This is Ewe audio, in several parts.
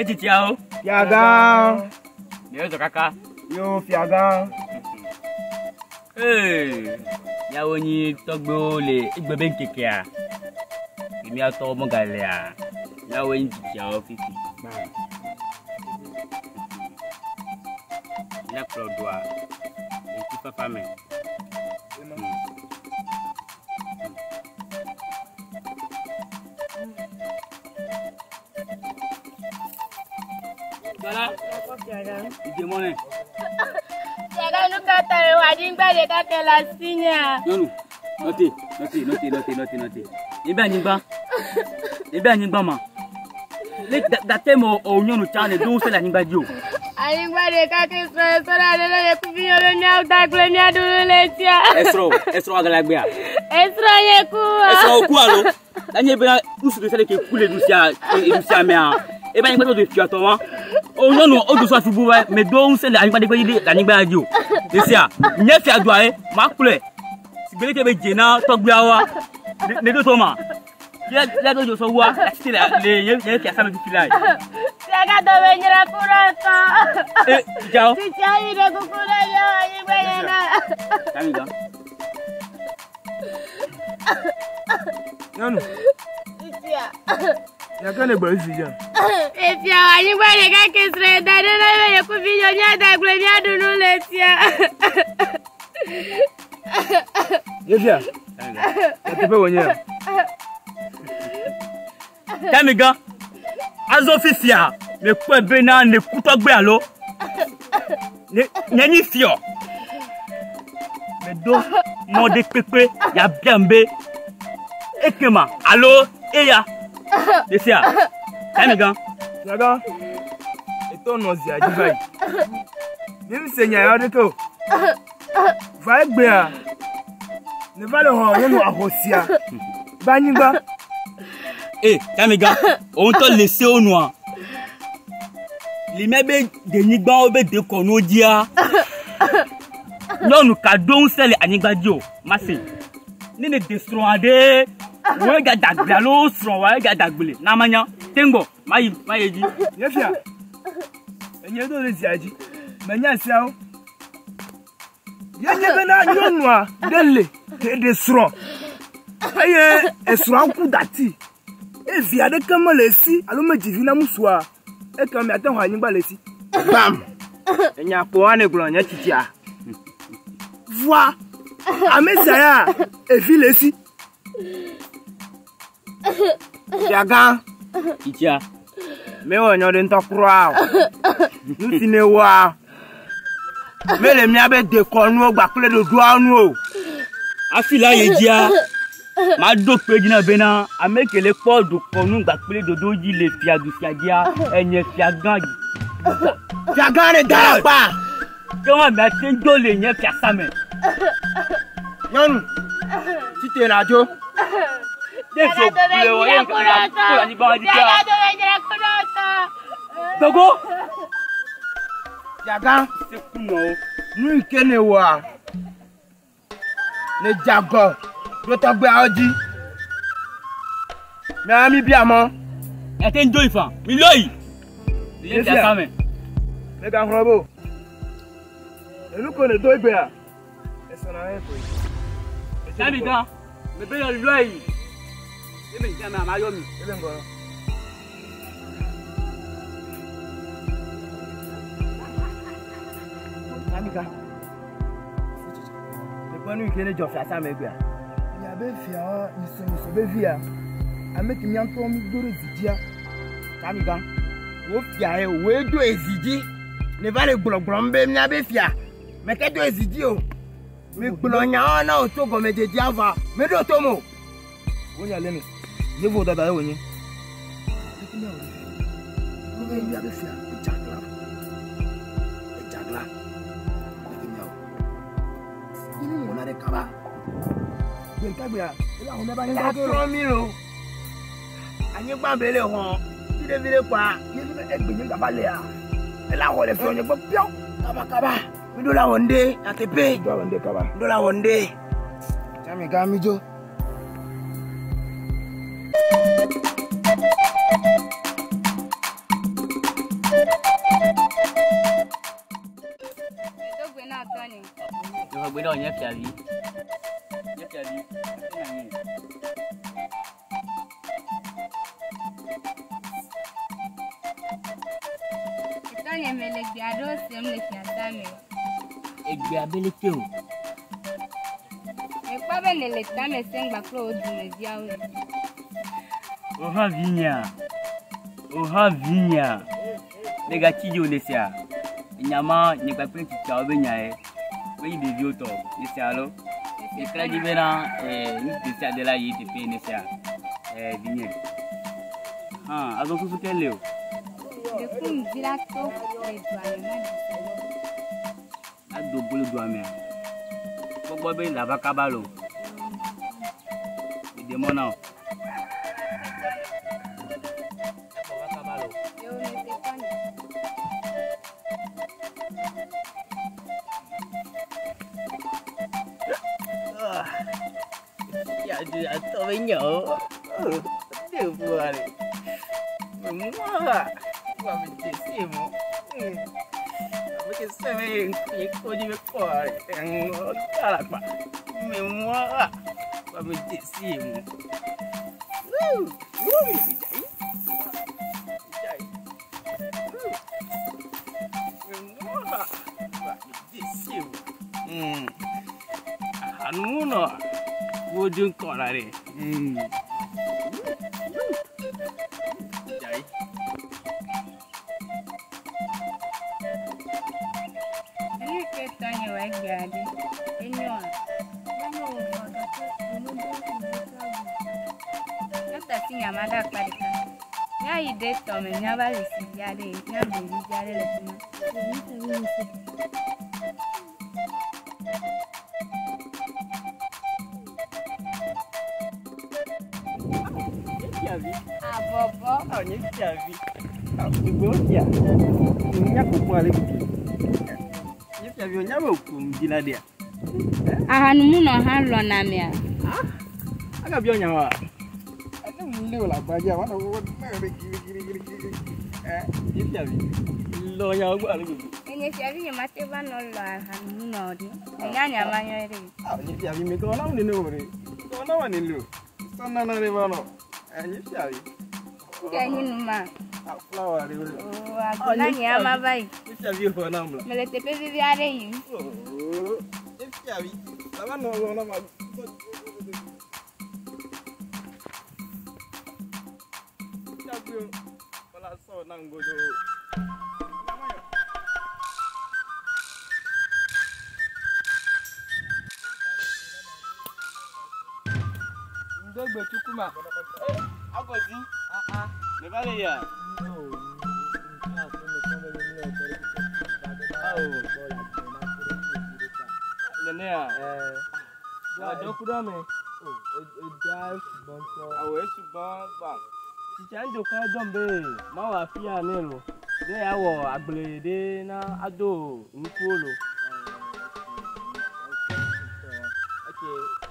Ne tsitsiawo. Fiagã. Ne zɔ kaka. Yo fiagã. Ee, miawo nyi tɔgbewo le egbe be ŋkekea. Ke miatɔwo megalea, miawoe nyi tsitsiawo fifi. Míakplɔ ɖoa le ŋutifafa me. Dɔla, ìdè mɔ nɛ. Fiagã nu ka ta le wò anyigba ɖeka ke le asinyea? Nyɔnu, nɔte, nɔte, nɔte, nɔte, nɔte, nɔte. Ebe anyigba, ebe anyigba ma. Le gate me o nyɔnu tsã ne do ŋusẽ le anyigba dzi o. Anyigba ɖeka ke srɔ̃ sɔ ɖe ɖe le kuvi yɔ be míawo da kple mía ɖu nu le sia. Esrɔ̃, esrɔ̃ agalagbea. Esrɔ̃ nye ku. Esrɔ̃ ku alo? Enye bena ŋutsu ɖe sia ɖe ke ku le du sia du sia mea, ebe anyigba to fia tɔ wa. O nyɔnu o du sɔ afi bu va me do ŋusẽ le anyigba ɖe dzi le anyigba dzi o. Esia nye fia dua ye ma kplɔe. Sigbe leke be dze na tɔgbuiawoa ne do to ma. Ya ya do sɔ wa si le le nye nye fia sa me fifi la ye. Fiagã dɔ be nyra ku ɖe tɔ. E jao. Titsia yi ɖe kuku ɖe yɔ anyigba ye na. Tami gan. Nyɔnu. Titsia. Yake ne gbe zi dza. Efia wò anyigba ɖeka ke srɔ̃ da ɖe na be yekuvi yɔ míada kple míaɖu nu le sia. Yefia. Nyateƒe wònye. Tami gan. Azɔ fifia mekpɔe bena ne ku tɔgbe alo ne nye nyi fiɔ. Medo mɔ ɖe kpekpe ya biam be ekema alo eya. Esia. Tami gan. Fiagã. Etɔ nɔ zia dzi va yi. Mi ŋu se nya ya ɖeke o. Va egbea. Ne va le xɔ nyɔnu ahosia. Va anyigba. E, Tami gan. O ŋutɔ le sewo nua. Le míabe denyigbawo be dekɔnuwo dzia. Nyɔnu ka ɖo ŋusẽ le anyigba dzi o. Mase. Ne ne de srɔ̃ aɖe, wòe ga dagble alo srɔ̃ wòe ga dagble. Na manya. Teŋgbɔ, mayi mayi dzi. Yefia. Enye do le zia dzi. Menya siawo. Yenye bena nyɔnua ɖe le ke ɖe srɔ̃. Eye esrɔ̃a ku dati. Evi aɖeke mele esi alo medzi vi na ŋutsua. Ekema miate ŋu anyigba le esi. Bam! Enya kpoa ne gblɔ nye tsitsia. Voa ame sia ya evi le esi. Fiagã. Tsitsia. Mewɔ nyɔ ɖe ŋutɔ kura o. Nu si ne wɔa mele míabe dekɔnuwo gbakple ɖoɖoawo nu o. Hafi la ye dzia, maɖo kpe dzi na bena ame ke le kpɔ dekɔnu gbakple ɖoɖo dzi le fiadu sia dzia, enye fiagã. Fiagã ɖe da akpa. Ke wɔn ame ate dzo le nye fiasa me. Nyɔnu, tite na dzo. Ne zo ble wɔ ye ŋkeke ko le anyigba dzi Fiagã kia. dɔ be nyra ku ɖe tɔ. Dogo. Fiagã. Seku nɔwo. Nu yi ke ne wɔa, ne dze agɔ ɖo tɔgbeawo dzi. Mia mi bia mɔ. Ate ŋu dzo yi fa. Mi lɔ yi. Le nye fiasa me. Megaxlɔ be o. Enu ko ne do egbea. Esɔna ye koe. Tami gan. Mebe yɔ lɔ yi. Ne me dze ame ma yɔ mi. Ele ŋgɔ. Tami gan. Mekpɔ nu yi ke ne dzɔ fiasa me egbea. Miabe fiawo nyisɔ nyisɔ be via. Ame ke mía ŋutɔ mi do ɖe zi dzia. Tami gan. Wo fia ye woe do ezi dzi. Ne va le gblɔgblɔm be míabe fia. Meke do ezi dzi o. Mi gblɔ nyawo na wo tso gɔmedzedzea va. Meɖo to mo. Wonya le me. Nye vodada ye wònye. Leke míawɔ ɖe? Nu be míabe fia edze aglã. Edze aglã. Leke míawɔ? Yi nu wɔna ɖe kaba. Gbe ɖeka gbea, ele ahomɛ be anyigba ke Atrɔ mi lo. Anyigba be le xɔ. Viɖe viɖe kɔa. Ye be egbe nye gava lea. Ele axɔ le fiɔ nye gbɔ piɔ. Kaba kaba. Mi ɖo la wɔ ŋɖe nyateƒe. Mi ɖo la wɔ ŋɖe kaba. Mi ɖo la wɔ ŋɖe. Tsami gã mi dzo. Megbe ɖe nye fiavi. Nye fiavi. Ena nye. Tɔnye mele gbe aɖewo sem le fiasa me. Egbe abe leke o. Mekpɔ be nèle tame sem kpakple wò dumeviawo. Oha vinya. Oha vinya. Megatsi dzi o le sia. Nyama nye kpakple tsitsiawo be nyae. Menye ɖeviwo tɔ le sia alo. Ekla dzi bena nu ɖe sia ɖe la yi teƒe ne sia. Vinye. Hã azɔ susu ke le o. Ɖeko ŋdi la to le dua me ma ɖi. Ado bolo dua mea. Gbɔgbɔ be lava kaba lo. Eɖe mɔ na o. Lava kaba lo. Yewo mete tɔnye. Enu yi ke tɔnye wɔ egbea ɖe, enyoa? Nyɔta si nyama ɖe akpa ɖeka. Míayi ɖe tɔme míava le si vi aɖe, míaɖu vivi aɖe le fi ma. Abɔbɔ. Nye fiavi. Gbogbo fia. Nya kpokpo ale gbogbo. Nye fiavi o nya be oku ŋdi la ɖea. Ahanumunɔ hã lɔna mea? Aga biɔ nya wa. Ne mu le o le agbadza, woanɔ wo ne ɖe giri giri giri giri. Nye fiavi. Lɔ nya gbɔ ale gbogbo. Enye fiavi nye mate va nɔ lɔ ahanumunɔ ɖe. Enya nyama nyuie ɖe. Nye fiavi mi kɔ na wo nene o ɖe. Kɔ na wa nene o. Sɔ nana ɖe va nɔ. Nye fiavi. Nke nyi nu ma. Flower ɖe o. Oo, agbo na nye ama va yi. Nye fiavi xɔ nam la. Mele teƒe vivi aɖe yim. Nye fiavi. Ava nɔ lɔ na ma. Fiavi o. Wala sɔ na ŋgodo. Ndogbe tukuma. Agozi. Ne va le ya. Nene ya. Dɔ ku ɖe me. Awɔ esugbɔn gba. Tsitsia ŋdo ka dɔm be mawɔ afi ya ne lo. Ne ya wɔ agble ɖe na ado nukuwo lo. Ok,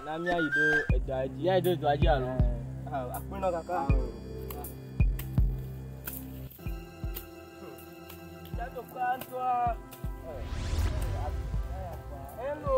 na míayi ɖo edɔa dzi. Míayi ɖo edɔa dzi alo? Akpɔnɔ kaka. Tsitsia ŋdo ka ŋutɔa. Hello.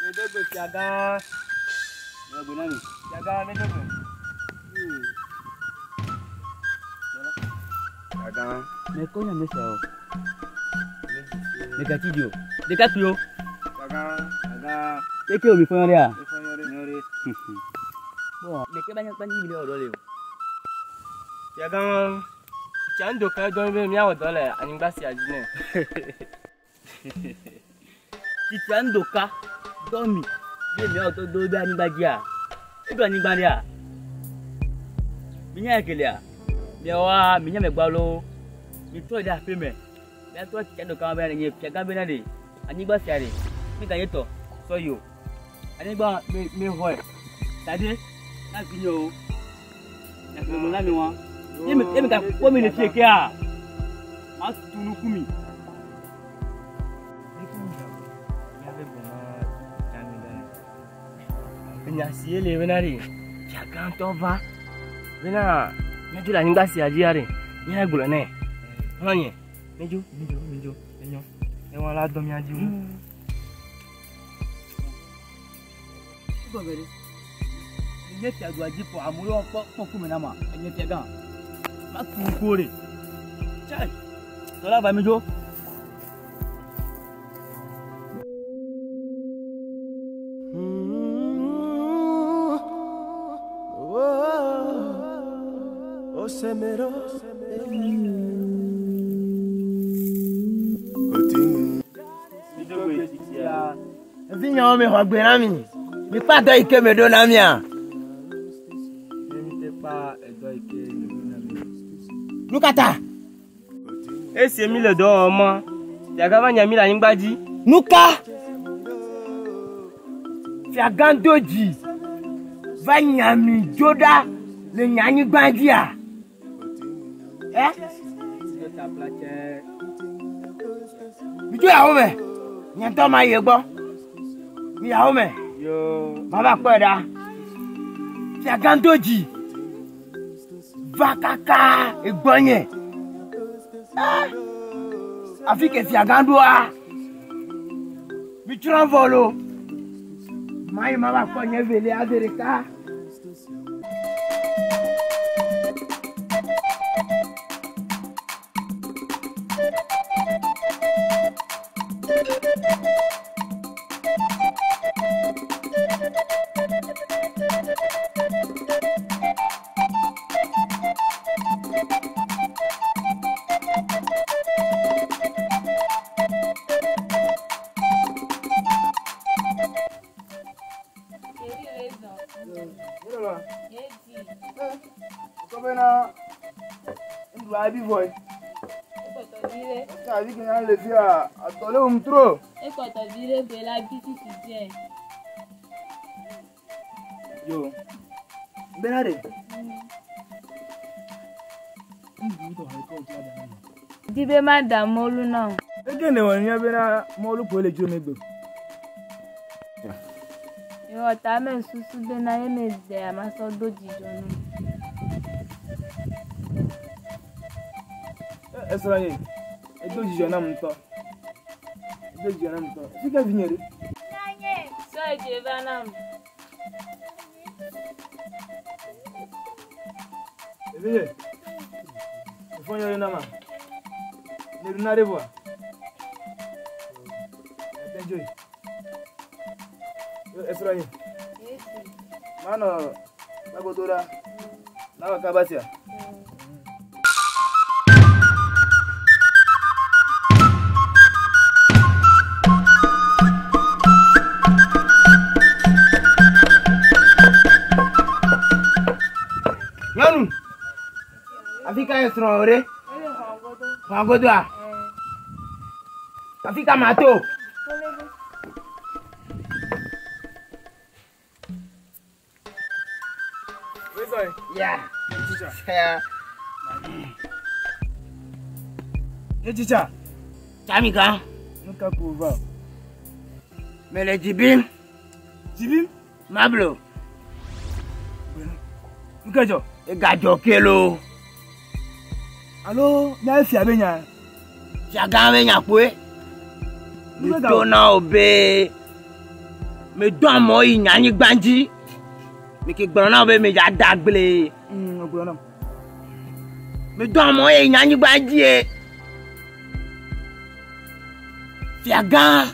Medogbe fiagã. Medogbe na mi. Fiagã medogbe. Fiagã. Mekɔ nya me sia o. Megatsi dzi o. Ɖekakpuiwo. Eke omi fɔyɔ ɖea? Bɔn, ɖeke be anyigba dzi mi le wɔ dɔ le o. Fiagã, tsa ŋdo ke dɔ be míawɔ dɔ le anyigba sia dzi nɛ. Titsa ŋdo ka dɔ mi be míawɔ dɔ do ɖe anyigba dzia? Eɖo anyigba ɖea? Minya kelia? Miawoa minya megbalo. Mitrɔ yi ɖe aƒe me. Miatrɔ titsa ŋdo ka bena nye fiagã bena ɖe anyigba sia ɖe mi ganye tɔ sɔ yi o. Anyigba mi mi xɔe da ɖe na vinyewo. Nyagblɔmɔ na mi wa. Ye mi ye mi ka kpɔ mi le fie kea? Ma tu nuku mi. Enya si ye le bena ɖe fiagãtɔ va bena míadzo le anyigba sia dzia ɖe míagblɔ nɛ. Xɔlɔ̃nye, mídzo, mídzo, mídzo, enyo. Ne wɔla dɔ mía dzi wu. Egɔme ɖe. Nye fiadua dzi kpɔ amewo kpɔ kpɔ ŋkume na ma. Enye fiagã. Ma tu nukuwo ɖe. Tsai. Tɔla va mídzo. Vinyewo mi xɔ gbe na mi. Mi kpa dɔ yi ke me ɖo na mia. Nu ka ta? Esi mi le dɔ wɔm ma, fiagã va nya mi le anyigba dzi. Nu ka? Fiagã do dzi va nya mi dzo ɖa le nye anyigba dzia? Ɛ? Mi dzo yawo me. Nye ŋutɔ ma yi egbɔ. Mi yawo me. Ma va kpɔe ɖa. Fiagã do dzi va kaka egbɔnye. Ɛ? Afi ke fiagã ɖoa? Mi tsrɔ̃ vɔ lo. Ma yi ma va kpɔ nye velia zi ɖeka. Ɖevi le zɔ. Edi. Sɔbena ŋɖu abi vɔe. Ekpɔtɔ vi ɖe. Avi ke nya le fia atɔ le wòm tro. Ekpɔtɔ vi ɖe koe la bi titi dze. Yo. Bena ɖe. Ŋɖu tɔ he kɔ tsa ɖe. Di be ma ɖa mɔlu na o. Eke ne wɔ nya bena mɔlu koe le dzro megbe. Yewɔ tame susu bena ye me de amasɔ do dzidzɔ num. Esrɔ̃ ye. Edo dzidzɔ nam ŋutɔ. Edo dzidzɔ nam ŋutɔ. Fi ka vinye ɖe? Sɔe dze va nam. Evinye. Efɔ nyɔ ɖe nama. Ne ɖu na ɖe vɔa. Ete dzoe. Esrɔ̃ ye. Manɔ kpagodo ɖa. Na wɔ kaba sia. Nyɔnu, afi ka ye srɔ̃wò ɖe? Ele xɔ godo. Xɔa godoa? Afi ka mato? Ya. Ya. Ye tsitsa. Tsamiga, Nu ka ko va? mele dzi bim. Dzibim. Mablo, Nu ka dzɔ? egadzɔ ke lo. Alo mía fia be nya. Fiagã be nya kpoe. Nu ka Meto na wo be medɔ amewo yi nye anyigba dzi. Meke gblɔ na wo be medza da agble. Egblɔ nam. Medɔ amewo yi nye anyigba dzi ye. Fiagã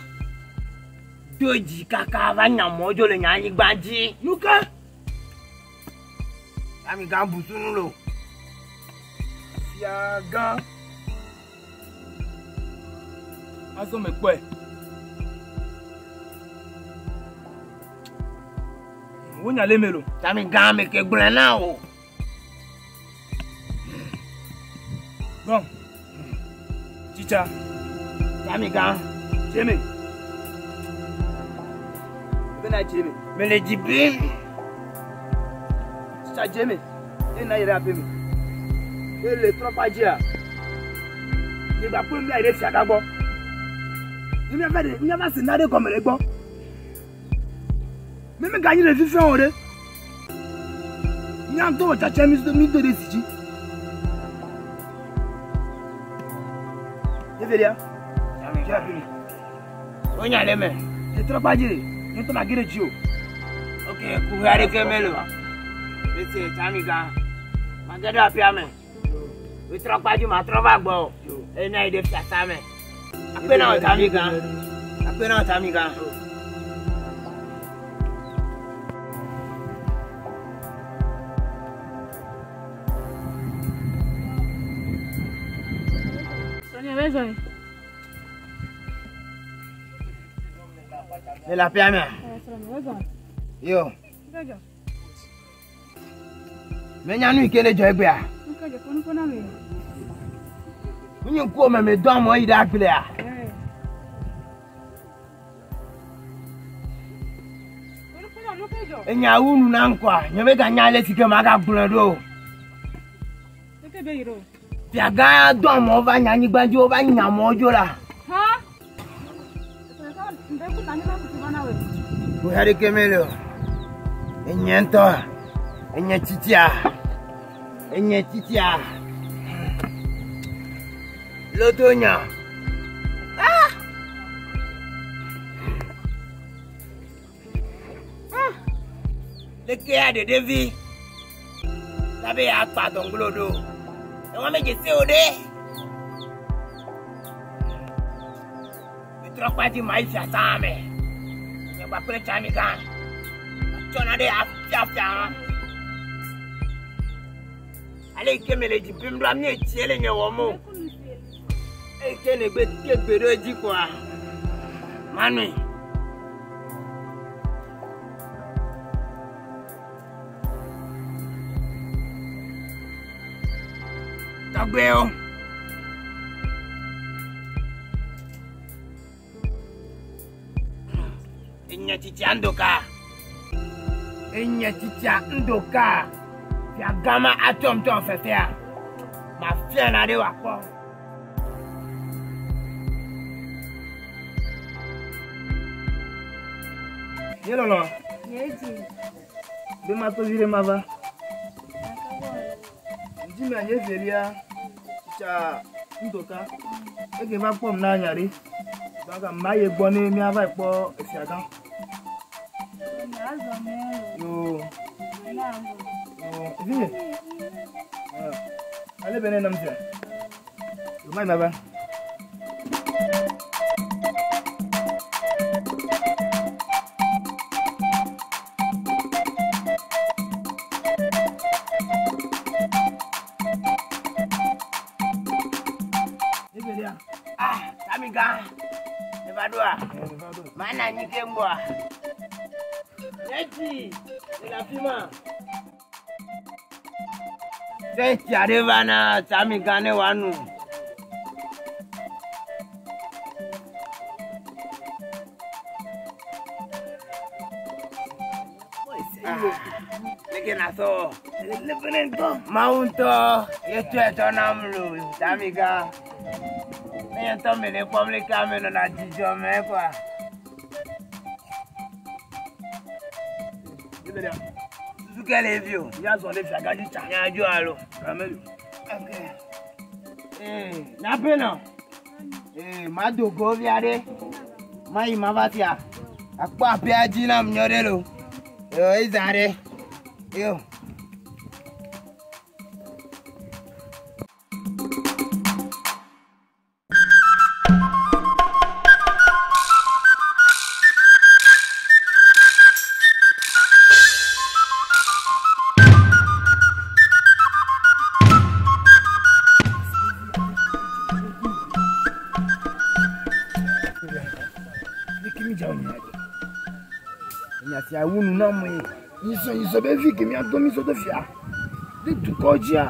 do dzi kaka va nya mɔ dzo le nye anyigba dzi. Nu ka? Tsami gã busunu lo. Fiagã. Azɔ mekpɔe. Wonya le eme lo. Tsami gã me ke gblɔe na o. Bon. Tsitsa. Tsami gã. Dzeme. Bena dzeme. Mele dzi bim. Tsitsa dzeme. Eye na yi ɖe aƒe me. Eye le trɔkpa dzia. Nye gba kple mía yi ɖe fiagã gbɔ. Ne míava ɖe míava se na ɖe gɔme le egbɔ. Mi meganyi ɖevi fɛn o ɖe. Mía ŋutɔ wɔ tsatsa mi mi do ɖe zi dzi. Evelia. Tsami Dze gã. aƒe me. Wonya le eme. Le trɔkpa dzi le. Nye ŋutɔ mage ɖe dzi o. Ok, kuxi aɖeke mele o. Mese tsami gã. Mage ɖe aƒea me. Wetrɔ kpa dzi matrɔ va gbɔ o. Eye míayi ɖe fiasa me. Akpe na wò tsami gã. Akpe na wò tsami gã. Srɔ̃nye be zɔli. Le aƒea mea? Srɔ̃nye be zɔli. Yo. Be dzɔ. Menya nu yi ke ne dzɔ egbea. Nu ke dzɔ ƒo nu ƒo na me. Menye ŋkuwò me medɔ amewo yi ɖe agblea. Ƒo nu ƒo na nu ke dzɔ. Enya wu nu na ŋkɔa. Nye meganya ale si ke magagblɔe ɖo o. Leke be yi ɖo? Fiagã dɔ amewo va nye anyigba dzi wova nya amewo dzo la. Ha? Ŋdɔ ku na anyigba kuku va na wòe. Kuxi aɖeke mele o. Enye ŋutɔ. Enye tsitsia. Enye tsitsia. Loto nya. Ah! Ah! Leke ya ɖe ɖevi. La be akpa dɔnglo ɖo. Ewa me dzesi o ɖe. Metrɔ kpa dzi ma yi fiasa me. Nye kpakple tsami gã. Tsɔna ɖe afiafia. Ale yi ke mele dzi bim ɖoa, míetsie le nye wɔm o. Eyi ke ne gbe ke gbe ɖo edzi koa, manɔe. Tɔgbewo. Enye tsitsia ŋdoka. Enye tsitsia ŋdoka. Fiagã ma atsɔm tsɔ fefea. Mafia na ɖe wòakpɔ. Nye lɔlɔ. Nye dzi. Be ma to vi ɖe ma va. Ŋdi mea nye velia tsitsa ŋdoka. Ege va kpɔm na nya ɖe. Donc ma ye gbɔ ne míava yi kpɔ efiagã. Azɔ mɛ Yo. o. Na ŋgo. Yo. Vinye. Ah. Ale be ne nam sia. Yo ma yi ma va. Nye velia. Ah, tsami gã. Ne va ɖoa? Mana anyi ke ŋgbɔa. Nye dzi le afi ma. Fɛntsi aɖe va na tsami gã ne wòanu. Ah, leke nasɔ wɔ? Mawu ŋutɔ ye tsɔe tsɔ nam lo tsami gã. Ne nye ŋutɔ mele kpɔm leke ame nɔna dzidzɔ me koa. Nye velia. Susu ke le evi o. Míazɔ ɖe fiagã dzi tsa. Míadzo alo. Gamelo. Ee, napenɔ. Ee, mado go vi aɖe. Mayi mava tia. Akpɔ aƒea dzi nam nyɔ ɖe lo. Yo, eza ɖe. Yo. Nya sia wu nu na me. Nyisɔ be vi ke mía do mi sɔ do fia. Le dukɔ dzia.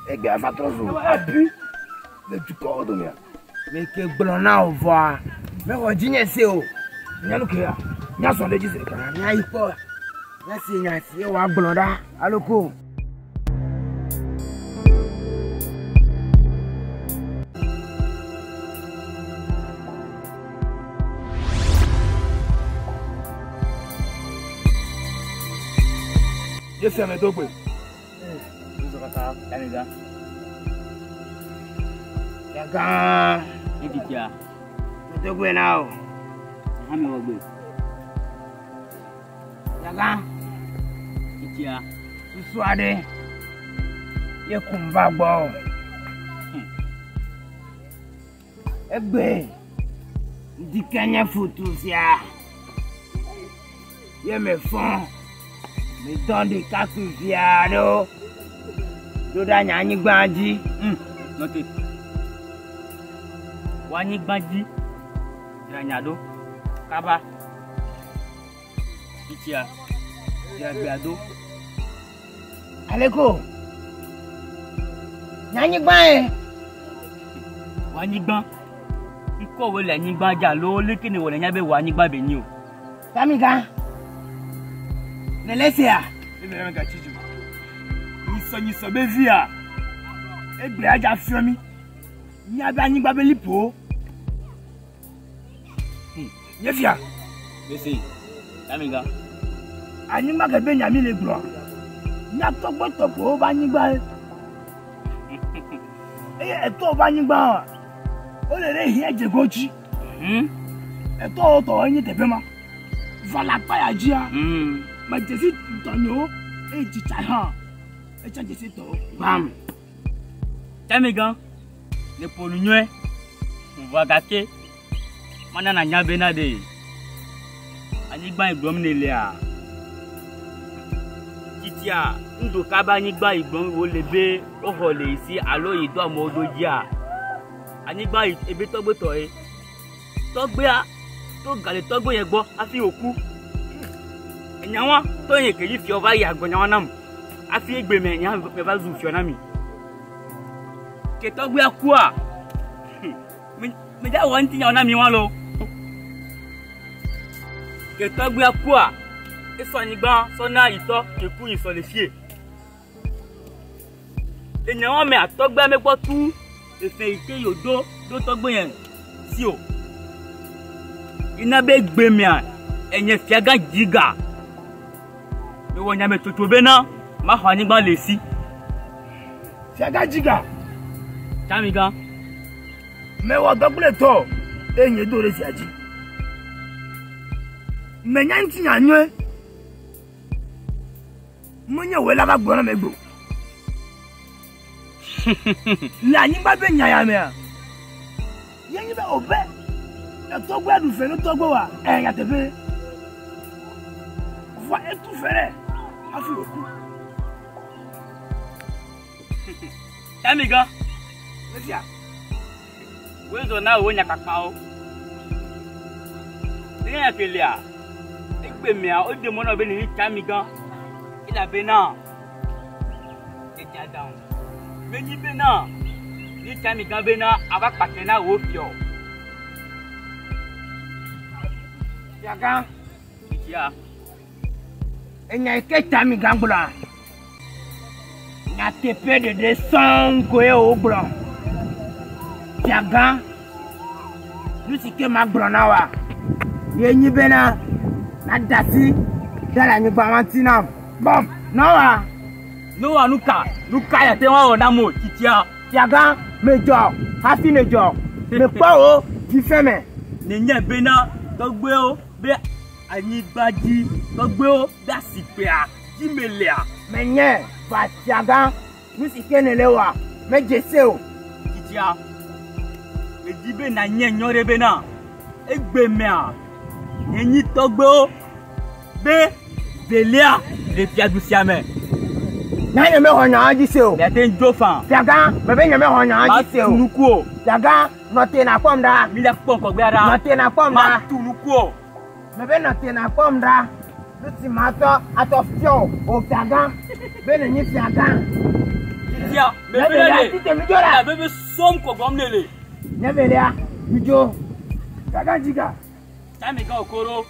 Egbe ava trɔ zu abu le dukɔwo domea. Meke gblɔ na wò vɔa, mexɔ dzinye se o. Nya nu ke ya. Nya zɔ ɖe edzi zi ɖeka. Míayi kpɔ. Míase nya si wòagblɔ ɖa alo ko. Ye fia me do gbe. Nzɔ kaka Tamiga. Fiagã. Ne titia. Medo gbe na wò. Hã me wɔ gbe. Fiagã. Titia. Susu aɖe ye kum va gbɔ. Egbe ŋdi ke nye futu sia ye mefɔ medɔ ɖekakpui aɖewo ɖo ɖe nye anyigba dzi. Nɔte. Wò anyigba dzi dzra nya ɖo kaba. Titia dzra gbea ɖo. Aleko nye anyigba ye. Wò anyigba. Ŋkɔ wo le anyigba dzi alo leke ne wò le nya be wò anyigba be nyi o. Tamiga. Nele sia. Ebe ya megatsi dzi o. Nyisɔ be via. Egbe adza fiɔ mi. Míabe anyigba be liƒowo. Nye fia. Bese. Tamiga. Anyigba ke be nya mi le gblɔa. Mía tɔgbɔtɔgbewo be anyigba ye. Eye etɔwo be anyigba wole ɖe hiã dzego dzi. Etɔwo tɔwo nye teƒe ma. Va le akpa ya dzia. Medze si tɔnyewo eye dzitsa hã etsa dze si tɔwo. Gbam. Tamiga. Ne ƒo nu nyuie. Vɔ gake mana nanya bena ɖe anyigba yi gblɔm ne lea. Titia ŋdo kaba anyigba yi gblɔm wole be woxɔ le yi si alo yi do amewo ɖo dzia. Anyigba yi ebe tɔgbetɔ ye. Tɔgbea to gale tɔgbe yɛ gbɔ hafi wòku. Enyawa tɔ nye ke dzi fiɔ va yi agblɔ nyawa nam. Hafi egbe me nya me va zu fiɔ na mi. Ke tɔgbea kua. Me dza wɔ ŋuti nyawo na mi wa lo. Ke tɔgbea kua. Esɔ anyigba sɔ na yitɔ ke ku yi sɔ le fie. Le nyawa me atɔgbea me gbɔ tu efe yi ke yo do do tɔgbe yẹn si o. Ina be gbe mea enye fiagã dziga. Mewɔ nyametsotso bena maxɔ anyigba le si. Fiagã dziga. Tamiga. Mewɔ dɔ kple tɔ eye nye do ɖe sia dzi. Menya ŋutinya nyuie. Menye wòe la va gblɔ na megbe o. Le anyigba be nya ya mea, ye nye be wòbe etɔgbe aɖu fe ne tɔgbe wa nyateƒe. Vɔa etu fe ɖe hafi wòku. Tamiga. Mesia. Wòe zɔ na wò nyakpakpawo. Ne nya kelia, egbe mea wode mɔ na wo be ne Tamiga elabena edze aɖaŋu. Menyi bena ne Tamiga bena ava kpatse na wò fiɔ. Fiagã. Titia. Enya yi ke Tamiga gblɔa. Nyateƒe ɖeɖe sɔŋ koe wògblɔ. Fiagã. Nu si ke magblɔ na woa, ye nyi bena nada asi ɖe le anyigba ma ŋuti nam. Bam. Na woa. Ne woa nu ka? Nu ka ya te ŋu awɔ nam o, titia? Fiagã, medzɔ hafi nedzɔ. Mekpɔ wò fife me. Nenye bena tɔgbewo be anyigba dzi, tɔgbewo be asikpea dzi melea. Menye va fiagã, nu si ke nèle wɔa, medze se o. Titia, medzi be nanye nyɔ ɖe bena egbe mea, nye nyi tɔgbewo be velia le fiadu sia me. Nye mexɔ nyawo dzi se o. Miate ŋu dzo faa. Fiagã, mebe nye mexɔ nyawo dzi se o. Matu nuku o. Fiagã, nɔ te nakpɔm ɖa. Mi le kpɔ ŋgɔgbea ɖa. Nɔ te nakpɔm ɖa. Matu nuku o. Mebe nɔ te nakpɔm ɖa. Nu si matɔ atɔ fia o, o fiagã. Be nenye fiagã. Fifia, mebe Nye ɖe. tite mi dzo ɖa. Elabe be som kɔ gblɔm ne le. Nye velia, mi dzo. Fiagã dziga. Tsamigã okoro.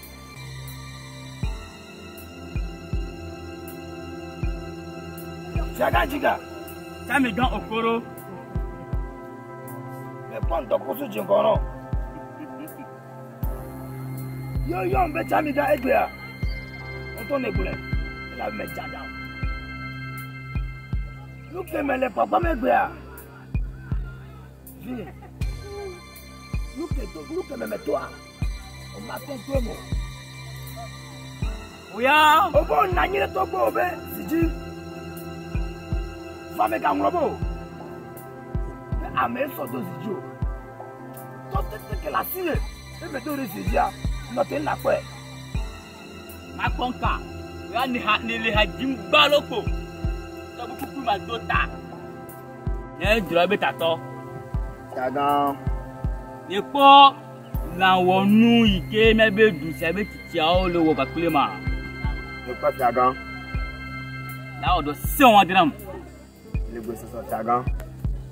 Fiagã dziga. Tsamigã okoro. Mekpɔ ŋdɔkutsu dziŋgɔ nɔ. Yɔ yɔm be tsamigã egbea. Ŋutɔ ne gblɔe. Elabe medza ɖa o. Nu ke mele kpɔkpɔm egbea. Vinye. Nu ke do nu ke me metoa. O ma te to eme o. Oya. O bo na anyi ɖe tɔgbewo be zi dzi. Fa megaŋlɔ be o. Be ame sɔ do zi dzi o. Tɔ tete ke le asi le eme do ɖe zi dzia, nɔ te nakpɔe. Makpɔ ŋka. Oya ne ha ne le ha dzim gbalo kpo. Tɔgbi kukui ma do ta. Ne dzra be tatɔ. Fiagã. Ne kpɔ lãwɔnu yi ke míabe du sia be tsitsiawo le wɔ kpakple ma. Mekpɔ fiagã. La wɔ dɔ sẽŋu aɖe nam. Le gbesɔsɔ fiagã.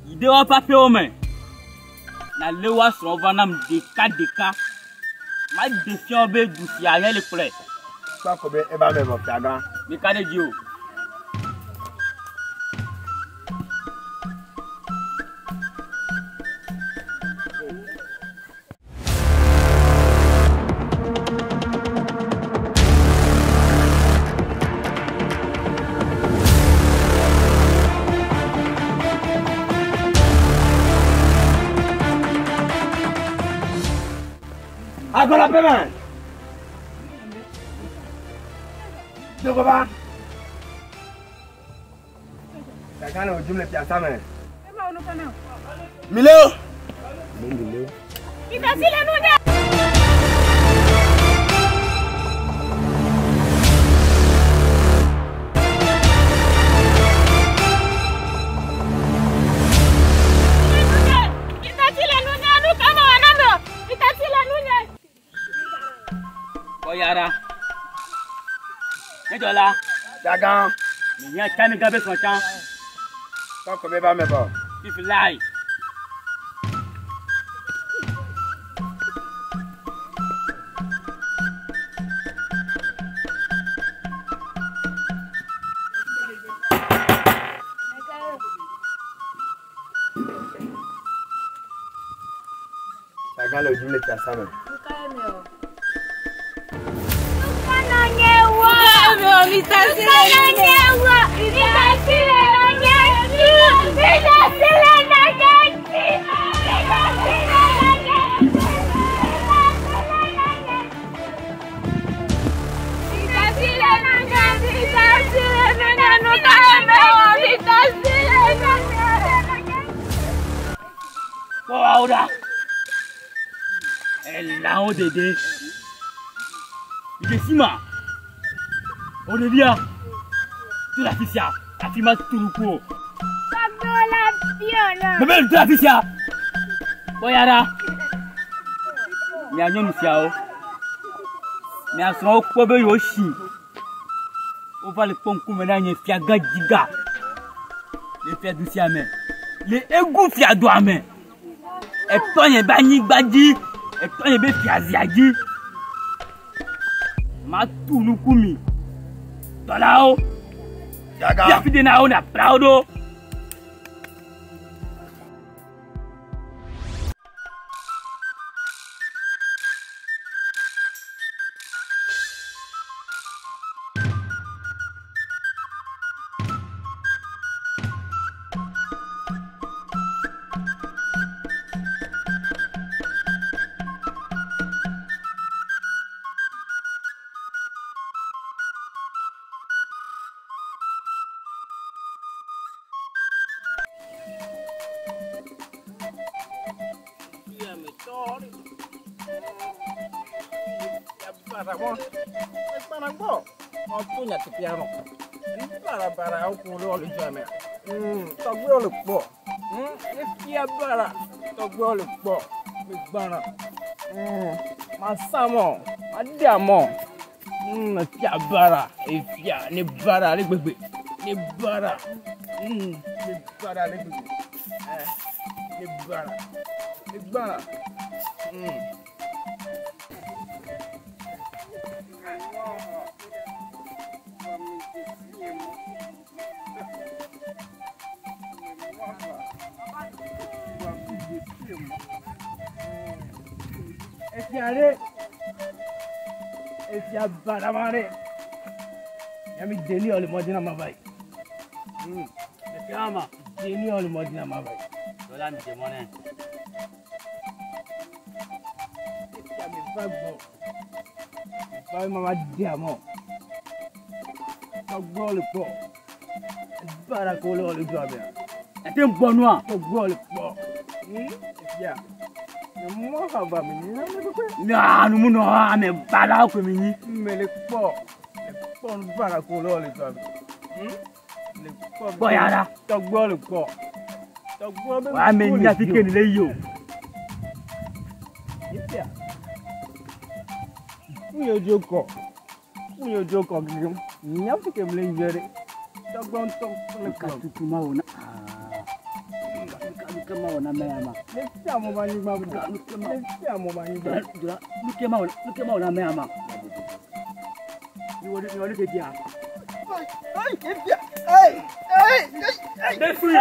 Yi ɖe woƒe aƒewo me. Na lé woa srɔ̃wo va nam ɖeka ɖeka. Maɖe fia wo be du sia nye le kplɔe. Kpɔ ko be eva me vɔ fiagã. Meka ɖe dzi o. Agora peme. Dogoba. Fiagã le wò dzim le fiasa me. Mileo. Mitasi le nunye. Mitasi le nunye, nu ka mewɔ na mi o? Mitasi le nunye. Kɔyara. Ne dzɔla. Fiagã. Menya tsamigã be srɔ̃ tsã. Kpɔ ko be eva me vɔ. If lie. Fiagã le wò dzim le fiasa me. Nu ka nɔ nye wɔ? Mitasi le nunye wɔ. Mitasi le nunye dzi. Mitasi le nunye dzi. Mitasi le nunye dzi. Mitasi le nunye. Mitasi le nunye. Nu ka mewɔ? Mitasi le nunye. Kpɔ woawo ɖa. Elãwo dede. Midze si ma. O ɖevia. To le afi sia. Afi ma tu nuku o. Tɔgbewo la biɔ na. Mebe to le afi sia. Kpɔ ya ɖa. Mia nyɔnu siawo. Mia srɔ̃wo kpɔ be yewo si. Wova le kpɔ ŋkume na nye fiagã dziga. Le fiadu sia me. Le egu fiadua me. Etɔ nye be anyigba dzi. Etɔ nye be fiazia dzi. Matu nuku mi. Dɔlawo. Fiagã. Fia fi de na wo na kpla wo ɖo. Kpana gbɔ. Ɔtɔ nyateƒea nɔ. Barabara wo ko le le dua mea. Tɔgbewo le kpɔ. Efia bara. Tɔgbewo le kpɔ. Me gbana. Masa mɔ. Made amɔ. Efia bara. Efia ne bara le gbegbe. Ne bara. Ne bara le gbegbe. Ne bara. Ne gbana. Efia ɖe. Efia barama ɖe. Nyami deni le mɔ dzi na ma va yi. Efia ma. Deni le mɔ dzi na ma va yi. Dɔla mi dze mɔ nɛ. Efia mi va gbɔ. Va yi ma ma di amɔ. Tɔgbɔ le kpɔ. Bara ko le le dua mea. Ete ń bɔ nua. Tɔgbɔ le kpɔ. Efia. Mɔ hã va mi nyi na mi kpekpe. Naa numu nɔ ame bala ko mi nyi. Me le kpɔ. Le kpɔ nu bara ko le le dua me. Le kpɔ. Kpɔ ya la. Tɔgbɔ le kpɔ. Tɔgbɔ be. Wa ame nyi afi ke ni le yi o. Efia. Kunyo kɔ. Kunyo kɔ gege. Nya fi ke mi le yi ɖe. Tɔgbɔ ŋutɔ le Ka kplɔ. tutu ma wo na. Aa. Nuke ma wo na mɛ ya ma. Ne fia mo ba nyigba bo. Ne fia mo ba nyigba. Dɔla nuke ma wo nuke ma wo na mɛ ya ma. Ni wɔ ni wɔ ni ke di ya. Ne fui.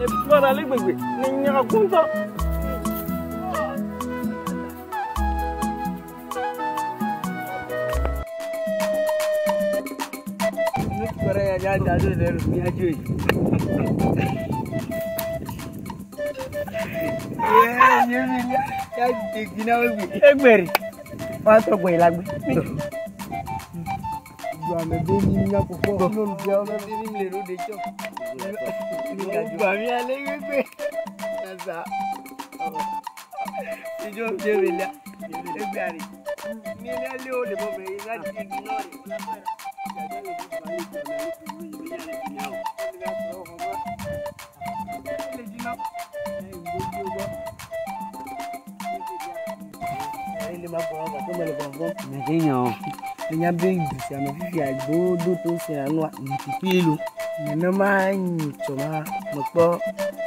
Ne bara le gbegbe. Ne nya kuntɔ. Ne kɔrɔ ya ya da do le mi ajo yi. Ye nye mi ya ya degi na wo gbe. Egberi. Wa tɔgbɔ yi la gbe. Gbame be mi nya kpɔkpɔ. Nonu bia wo be mi le ɖo de tsɔ. Gbame ale gbegbe. Nasa. Ijo je mi la. Egberi. Mi le le o le mo me ya degi na re. Nya be du sia me fifia do to sia nua Kpilo. nenema nyitsɔ ma mekpɔ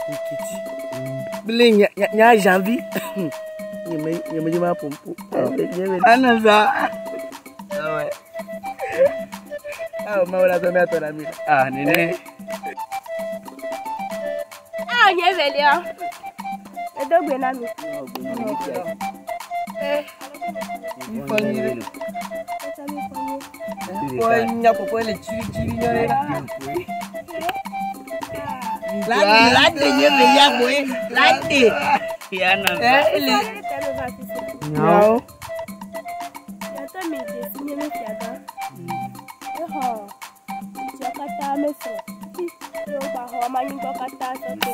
nketi kple nya nya janvi nye me nye me dzi ma ƒom ƒo anasa awɛ awo mawo la sɔ miatɔ na mi. Ah nene. Ah, nye velia. Edo gbe na mi. Ifɔ nyuie ɖe. Etsa mi fɔ nye. Fɔ nyakpɔkpɔ le tsiritsiri nyɔ ɖe. Lade lade nye velia koe lade. Ya na. Ɛ ele. Fɔ tɛ mi va sisi. Nyawo. Yàtọ̀ mi dè sí nye mi fiagã. Exɔ tsiɔ katã mesrɔ̃. Fi ye wogba xɔ amanyigba katã sɔ to.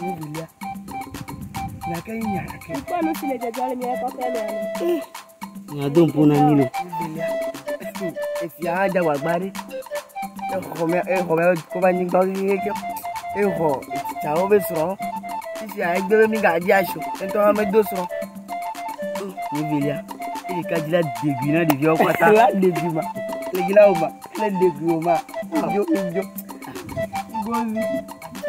Nye velia. Nake nya nake. Mikpɔ nu si le dzɔdzɔ le mia kɔƒe mea me. Nya do ŋpo na mi lo. Nye velia. Efia hã dze agbagba ɖe. Exɔ mia exɔ mia kɔ va anyigba kekeake. Exɔ tsitsawo be srɔ̃. Fifia egbe be mi gadzi asi o. Ŋutɔ hã medo srɔ̃. Nye velia. Eye ka dzi la degui na ɖeviawo kpata. La ɖevi ma. Le dzi la wo ma. Le ɖevi wo ma. Idzo idzo. Gozi.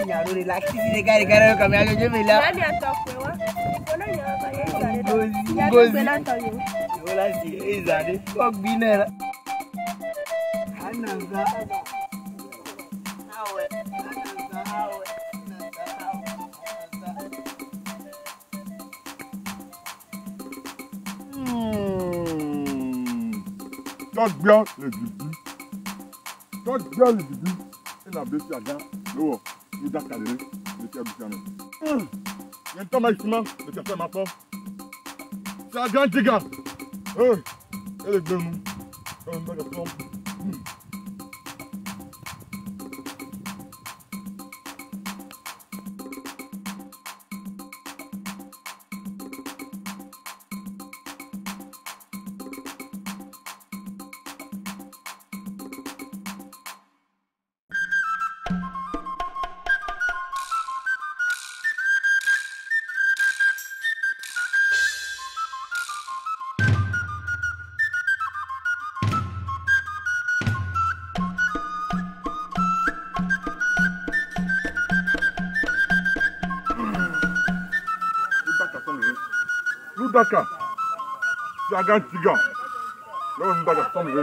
Nya ɖo ɖe la titi ɖeka ɖeka ɖe kame adzo nye velia. Na mia tɔ koe wa. Mikpɔ na nya va ye zã ɖe. Gozi Ya do gozi. gbe na tɔ yewo. Yewo la si eza ɖe. Kɔ gbi nɛ la. Anasa. Awɛ. Anasa awɛ. Anasa awɛ. Tɔgbia le didi. Tɔgbia le didi. Ena be fiagã le wɔ nudaka ɖe le fiaɖuƒea me. Nye ŋutɔ mayi fi ma le teƒe makpɔ. Fiagã dziga. Ee, ele gbe nu. Ele nu ɖe kpɔm. Nudaka. Fiagã dziga. Le wɔ nudaka sɔm ɖe.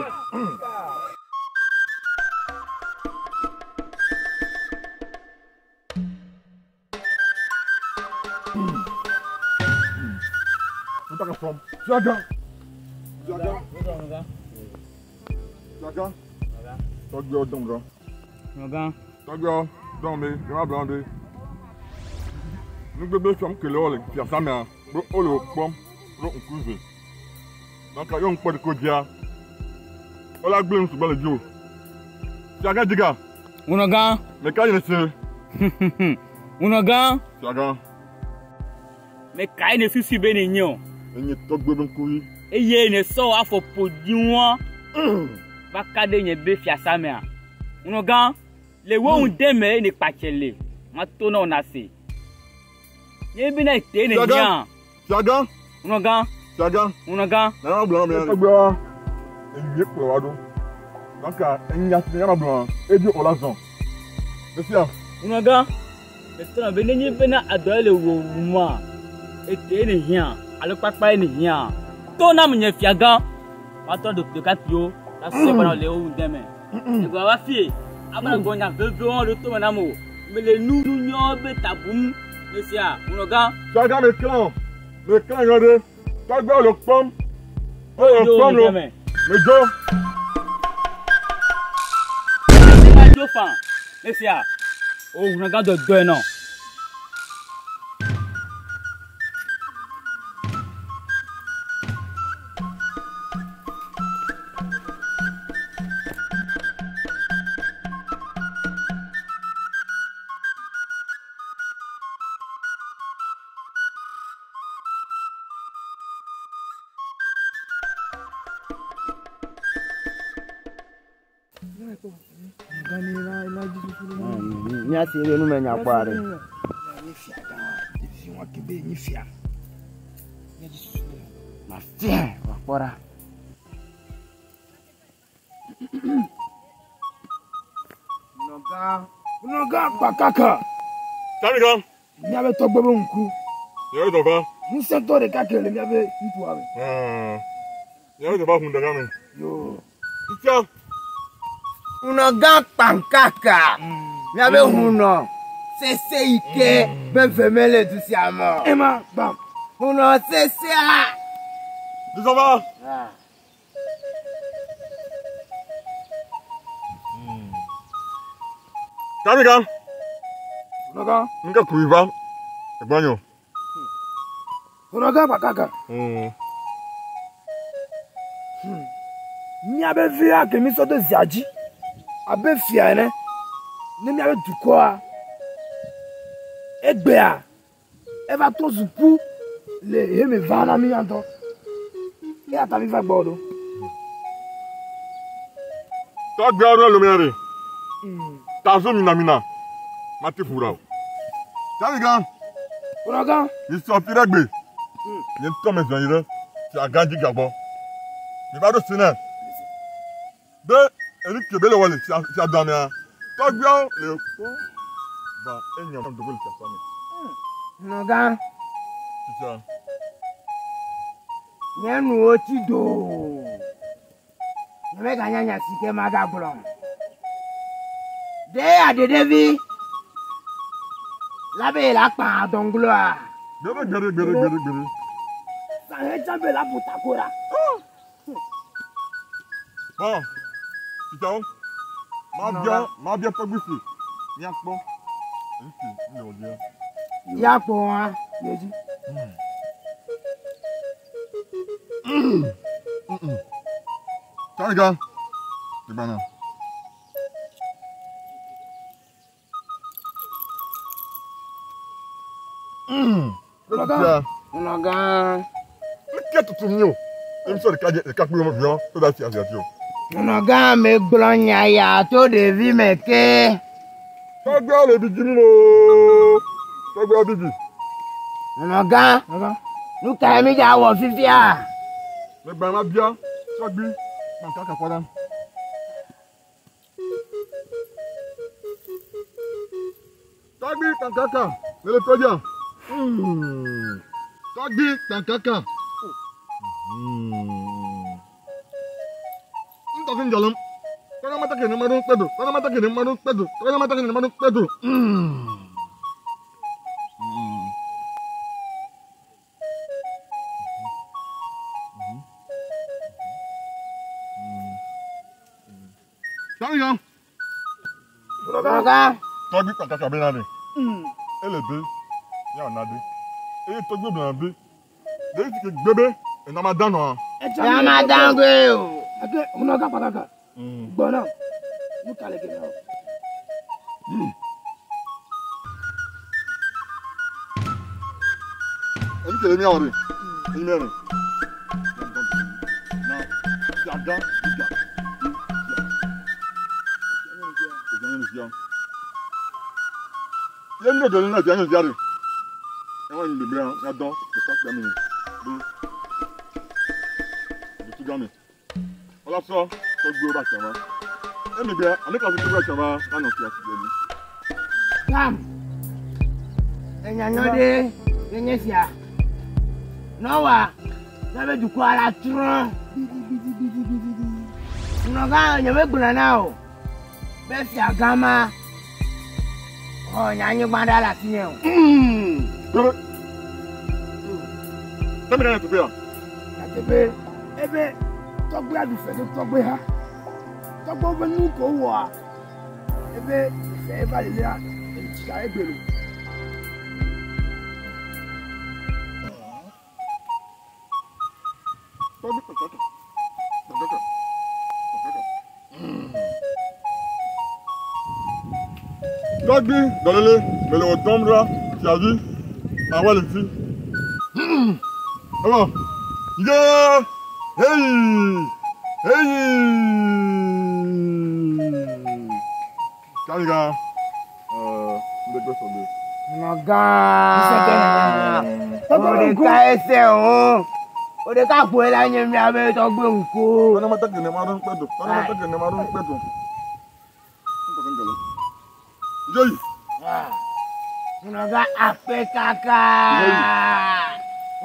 Nudaka sɔm. Fiagã. Fiagã. Fiagã. Tɔgbiɔ dɔn gã. Nɔgã. Tɔgbiɔ dɔn be, yɔrɔ blɔ be. Nugbegbe fiam ke le wɔ le fiasa mea, be wole wo kpɔm ɖo ŋku ve. Donc yɔ ŋkpɔ ɖe ko dzia, wola gblẽ nu sugbɔ le dzi o. Fiagã dziga. Nɔgã. Meka yi ne se. Nɔgã. Fiagã. Meka yi ne susu be ne nye o. Enye tɔgbe be ŋkuvi. Eye ne sɔ afɔ ƒo dzi ŋua. Va ka ɖe nye be fiasa mea. Nɔgã. Le wo ŋu me ye ne kpatse le. Ma to na wo na se. Nye be na ete ne nya. Fiagã. Nɔgã. Fiagã. Nɔgã. Nana gblɔ na mi. Tɔgbewa enye kplɔ wa ɖo. Donc enya si nana gblɔ edi o la zɔn. Mesia. Nɔgã. Metɔ be nenye bena adɔ le wo wuma. Ete ne hiã alo kpakpa ye ne hiã. To na mi nye fiagã. Matɔ do ɖekakpuiwo la se bena le wo ŋu me. Egba va fie. Abana gbɔnya vevewo ɖo to me na mo. Mele nu nyɔ be tabum. Mesia. Nɔgã. Fiagã me klã. Me klã yɔ ɖe. Tɔgbewo le kpɔm. Wole kpɔm lo. Me dzo. Ma dzo fa. Mesia. O nɔgã dɔdɔe nɔ. Míasi ɖe nu me nya kpɔ aɖe. Ɖevi wa ke be nyi fia. Míadzi susu ɖe. Mafia wòakpɔ ɖa. Nɔgã. Nɔgã kpakaka. Tamiga. Míabe tɔgbe be ŋku. Yɛrɛ dɔ va. Ŋusẽtɔ ɖeka ke le míabe ŋutua me. Yɛrɛ dɔ va hun daga me. Yoo. Fifia. Hunɔgã kpankaka. Míabe hunɔ sese yi ke be veme le du sia me. Ema gbam. Hunɔ sesea. Disɔ va. Tamiga. Hunɔgã. Nka kui va. Egbanyo. Hunɔgã kpakaka. Míabe via ke mi sɔ do zia dzi abe fia ene ne míabe dukɔa egbea eva to zuku le heme va na mi ŋutɔ eya ta mi va gbɔ ɖo. Tɔgbeawo ɖe lomea ɖe. Tazo minamina. Mate ƒu ɖa o. Tamiga. Hunɔgã. Mi sɔ fi ɖe gbe. Nye ŋutɔ me zɔ yi ɖe fiagã dzi gagbɔ. Mi va ɖo si nɛ. Be enu ke be le wɔ le fiadua mea, tɔgbeawo le kpɔ va enya dogo le fiasã me. Hunɔgã. Fifia. Nye nuwo tsi doo. Nye meganya nya si ke magagblɔ. Ɖe aɖeɖevi la be la kpa adɔŋgloa. Gbede gbede gbede gbede gbede. Sahɛ dza be la ƒo tako ɖa. Bon, titawo, mabia mabia tɔgbi si míakpɔ enu si mi le wɔ dzia. Ya kpɔ wa. Yeji. Taniga, ìgbàna. Lọ́dọ̀ Nɔgã. Nke tutu mi o, emi sɔ ɖeka dze ɖeka kple wɔme viɔ tó da si asi asi o. Nɔgã megblɔ nya ya tso ɖevi me ke. Tɔgbia le bi dzi mi o, tɔgbia bi dzi. Nɔgã. Nɔgã. Nu kae mi dza wɔ fifia? Megba ma bia tɔgbi kpankaka kɔ ɖa. Tɔgbi kpankaka le le tɔdzia. Tɔgbi kpankaka. Ntɔfi njɔlɔm. Tɔgba ta kene madu kpedo. Tɔgba ta kene madu kpedo. Tɔgba ta kene madu kpedo. Tɔgbi Nɔgã. tɔgbi kpankaka bɛ na de. Ele be ya na de. Eye tɔgbi bɛ na be. Ɖevi si ke gbe be enama dan nɔa. Ya ma dangoe o. Ake nɔgã kpakaka. Gbɔna. Nu ka le ke na o. Enu ke le miawɔ ɖe. Enyi mɛ ɖe. Na fiagã dida. Fia nyɔnu fia. Ye nu ɖe na fia nyɔnu fia ɖe. Ewa nyi beblea ya dɔ ɖeka kpea mi ɖo ɖutugã me. Wala sɔ tɔgbiwo ba tsama. Emegbe ame ka tɔgbiwo ba tsama anɔ fia si dzi. Sam. Enyanyɔ ɖe ye nye sia. Nɔwa. Míaƒe dukɔa la trɔ. Nɔgã nye megblɔ na o. Be fiagã ma xɔ nye anyigba ɖa le asinye o. Gbebe. Tɛmɛ ɖe teƒea. Nyateƒe ebe tɔgbea ɖu fe ɖe tɔgbe ha. Tɔgbewo ƒe nu ko wɔa ebe fe eva lelia etsia egbe lo. Tɔgbi kpakaka. Kpakaka. Kpakaka. Tɔgbi dɔlele mele wò dɔm ɖa fiavi awɔ le ŋuti. Ewɔ. Ye heyi heyi. Kaniga ŋdegbe sɔgbe. Nɔgã. O ɖeka ese o. O ɖeka ƒoe la nye míaƒe tɔgbe ŋku. Tɔnamata kene ma ɖo ŋkpɛ do. Tɔnamata kene ma ɖo ŋkpɛ do. Ŋtɔkɔ ŋdzɔle. Yeyi. Nɔgã akpe kaka.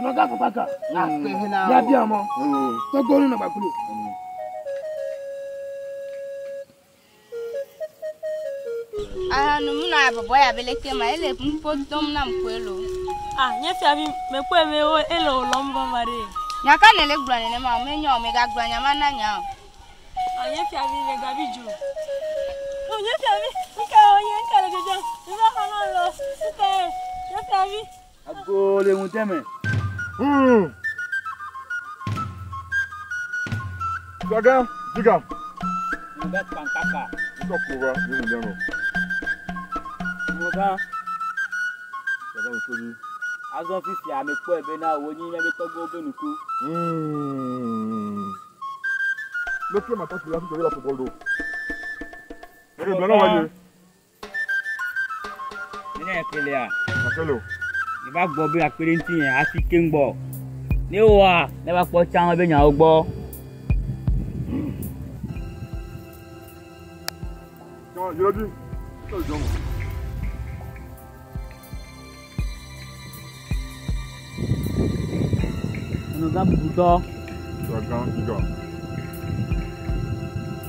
Nɔgã kpakaka. Akpe hena o. Yabia mɔ. Tɔgbewo nɔ gbaglo. Ahanu mu na bɔbɔ ya be leke ma ele nuƒo dom nam koe lo. Ah, nye fiavi, mekpɔe be wo ele wò lɔm vava ɖe. Nya ka nele gblɔ nenema o, menyo o, megagblɔ nya ma na nya o. Ah, nye fiavi, megabi dzo. O, nye fiavi, nu ka wònye, nu ka le dzɔdzɔm? Mi va xɔ nam lo, nu ka ye? Nye fiavi. Ago le ŋutɛ me. Fiagã dziga. Nɔgã kpankaka. Ŋutɔ ko va mi ŋu ɖe Nɔgã. Fiagã ŋutɔ dzi. Azɔ fifia mekpɔe bena wònye míaƒe tɔgbewo ƒe nuku. Leke mata si la fi tɔgbe la football do. Eke gblɔ na wa ye. Nenye ekelea. Akele o. Ne va gbɔ be akpe ɖe ŋutinye hafi keŋ gbɔ. Ne woa, ne va kpɔ tsã be nyawo gbɔ. Jɔ yɛrɛ di. Jɔ jɔ. Nɔgã bubutɔ. Fiagã dziga.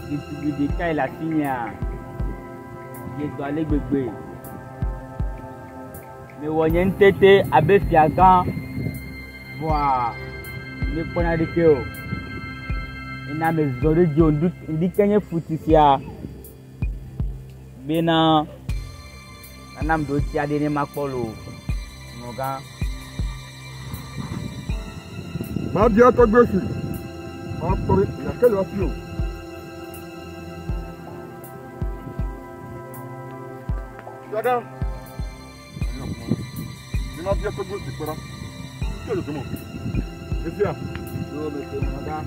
Ɖetugbi ɖekae le asinyea. Dze dɔ ale gbegbe. Mewɔ nye ŋutete abe fiagã. Vɔa mekpɔna ɖeke o. Ina me zɔ ɖe dzi o ŋdi ke nye futi sia bena nanam ɖo tia ɖe ne makpɔ lo nɔgã. Mabia tɔgbe si makpɔ ɖe gake le asi o. Fiagã, ni mabia tɔgbe si kpɔ ɖa. Ke le dome. Efia. Yo me te nɔgã.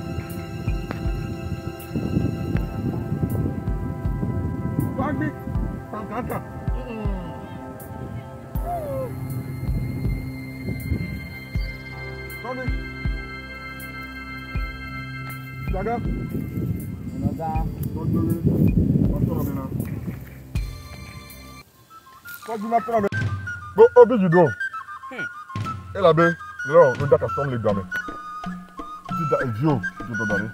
Tɔgbe kankaka. Tɔgbe. Fiagã. Nɔgã. Tɔgbe matɔrɔ mena. Tɔgbe matɔrɔ me. Bo obi judo. Elabe lɔ no daka sɔm le game. Ti da evio do do dare.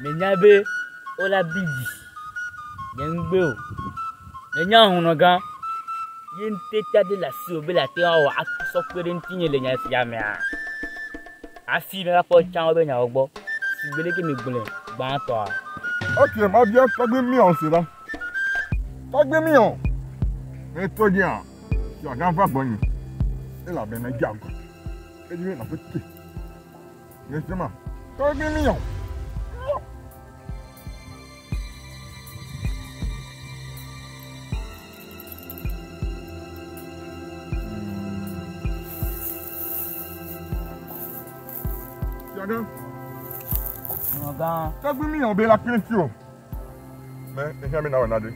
Menya be wola bi dzi. Nye ŋugbe o. Menya hunɔgã. Ye ŋuteta ɖe le asiwò be le ate ŋu awɔ asɔ kpe ɖe ŋutinye le nya sia mea. Hafi míava kpɔ tsã wobe nyawo gbɔ. Sigbe leke mi gblɔe gbãtɔa. Ok, mabia tɔgbe miɔ se la. Tɔgbe miɔ. Ne tɔgbea fiagã va gbɔnye. Elabena edze agɔ. Edi be nàƒe te. Ne se ma. Tɔgbe miɔ. Fiagã. Hunɔgã. Tɔgbe miɔ be la kpe ŋuti o. Mais ehiã be nawɔ nane.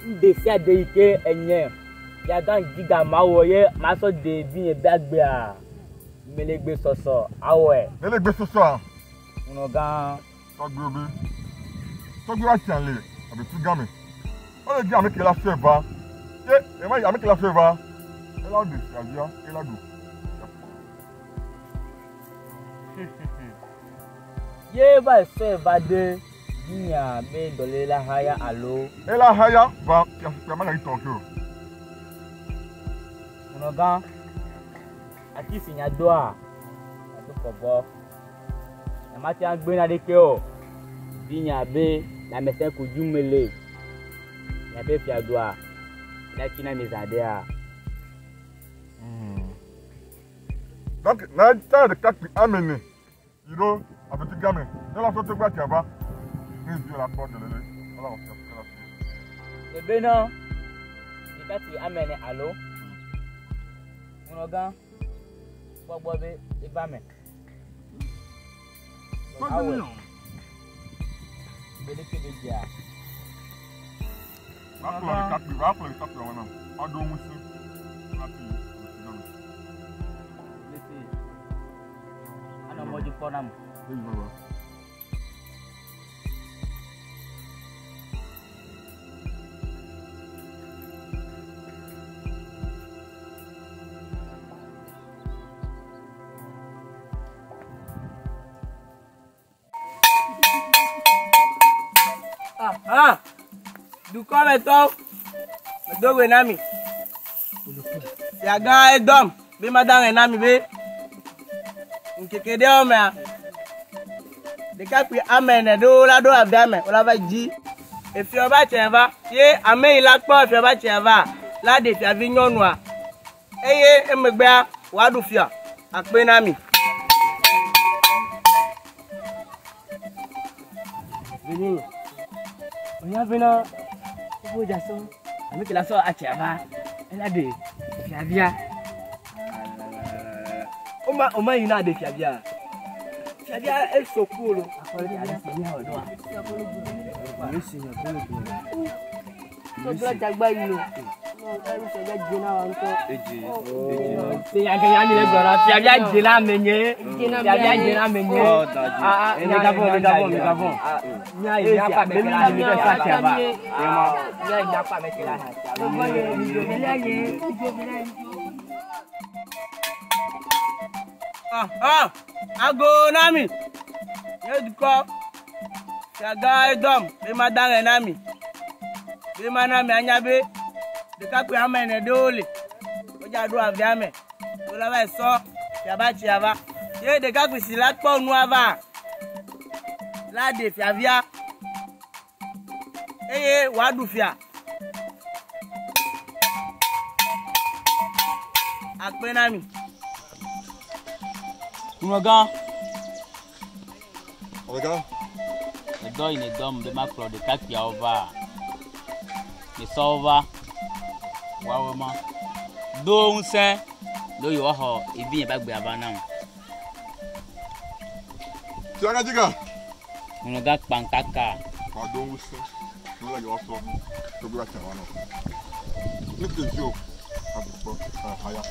Nu ɖe sia ɖe yi ke enye fiagã dziga mawɔ ye masɔ de vinye be agbea mele gbesɔsɔ awɔe. Mele gbesɔsɔa? Hunɔgã. Tɔgbewo be tɔgbewo atsia le abe tu gã me. Wole di ame ke la sɔe va. Ye ema yi ame ke la sɔe va. Ela ɖu fiavia, ela ɖu. Ye va sɔe va de vinyea be dɔléle la haya alo. Ela haya va fia magayi tɔ ke o. Hunɔgã, ati si nya doa, ado kɔbɔ. Nyemate ŋu agbe naneke o. Vinyea be lãmesẽ ko dzum mele. Miaƒe fiadoa, míatsi na mi zã ɖea. Donc, na ta ɖeka kpui ame ene yi ɖo afeti gã me. Ne la sɔ tɔgbe atsia va. Ne vi la kpɔ dɔléle, ela wɔ fia la fi. Ebena ɖeka kpui ame ene alo. Hunɔgã, gbɔgbɔ be eva me. Awɔe. Be ɖeke be dzea. Wakplɔ ɖeka kpui, wakplɔ ɖeka kpui wɔna. Aɖo ŋusẽ. Hafi afeti gã me. Lese. Anɔ mɔ dzi kpɔ nam. Eyi baba. Ah, dukɔmetɔwo, medo gbe na mi. Fiagã edɔm be mada ŋe na mi be ŋkeke ɖewo mea, ɖekakpui ame ene ɖewo la ɖo avea me, wola va dzi efiɔ ba tsɛ va. Ye ame yi la kpɔ efiɔ ba tsɛ va la ɖe fiavi nyɔnua eye emegbea wòaɖu fia akpe na mi. Vini, onya bena wo dza sɔ ame ke la sɔ atsia va ela ɖe fiavia. Oma oma yi na ɖe fiavia. Fiavia esɔ ku lo. Sɔgbla dagba yi o. Fiavia dze na wa ŋutɔ. Fiavia mi le gblɔ na fiavia dze na ame nye. Fiavia dze na ame nye. Ah, megavɔn, megavɔn, megavɔn. Mía yi míakpɔ ame ke la ɖe sɔ atsia va. Mía yi míakpɔ ame ke la ɖe atsia va. Ah, ah, ago na mi. Nye dukɔ. Fiagã edɔm be mada ŋe na mi. Be mana mi anya be ɖekakpui ame ene ɖewo le. Wodza ɖo avea me. Wola va sɔ Fiaba tsia va. Ye ɖekakpui si la kpɔ nua va la ɖe fiavia eye wòaɖu fia. Akpe na mi. Nunɔgã. Amegã. Edɔ yi ne dɔm be makplɔ ɖekakpuiawo va. Mesɔ wo va. Woawo ma. Do ŋusẽ ɖo yewoaxɔ evi nye be agbea va nam. Fiagã dzika. Nunɔgã kpankaka. Wòado ŋusẽ ɖo la yewoasɔ tɔgbi va tsia va nɔ. Ne ke dzi o, aɖu kpɔ haya.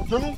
Tsonu.